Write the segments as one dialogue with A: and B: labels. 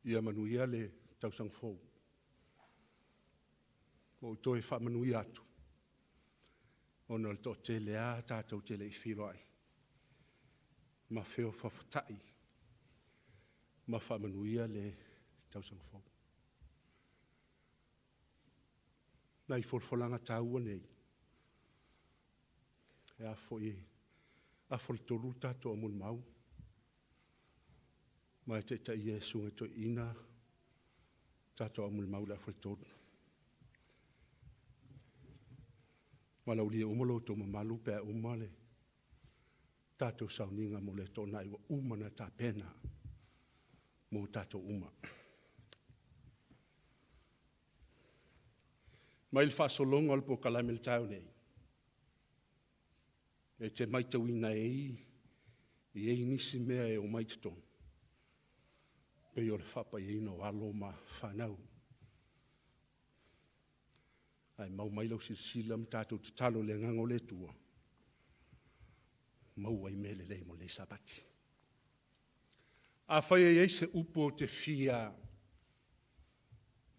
A: Ia manuia le tausaga fou. Ua ou toe faamanuia atu, ona o le toatele lava tatou te le i feiloai ma feofafetai ma faamanuia le tausaga fou. O nai folafolaga taua nei, e 2:30 le tatou aumolimau, ma e taitaia e le Susuga i le Toeaina le tatou aumolimau i le 2:30. E valaaulia uma lo outou mamalu pe a uma le tatou sauniga mo le Toonai ua uma ona tapena mo tatou uma. Mai le faasologa o le polokalame i le taeao nei, e te matauina e i ai nisi mea e omai i totonu, e pei o le faapaiaina o alo ma fanau. Ae mau mai lau silasila ma tatou tatalo i le agaga o le Atua, maua ai mea lelei mo lenei Sapati. Afai e i ai se upu ou te fia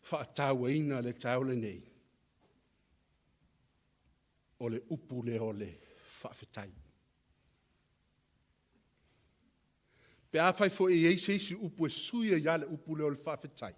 A: faatauaina i le taeao lenei, o le upu lea o le faafetai. Pe afai foi e i ai se isi upu e sui ai lava le upu lea o le faafetai,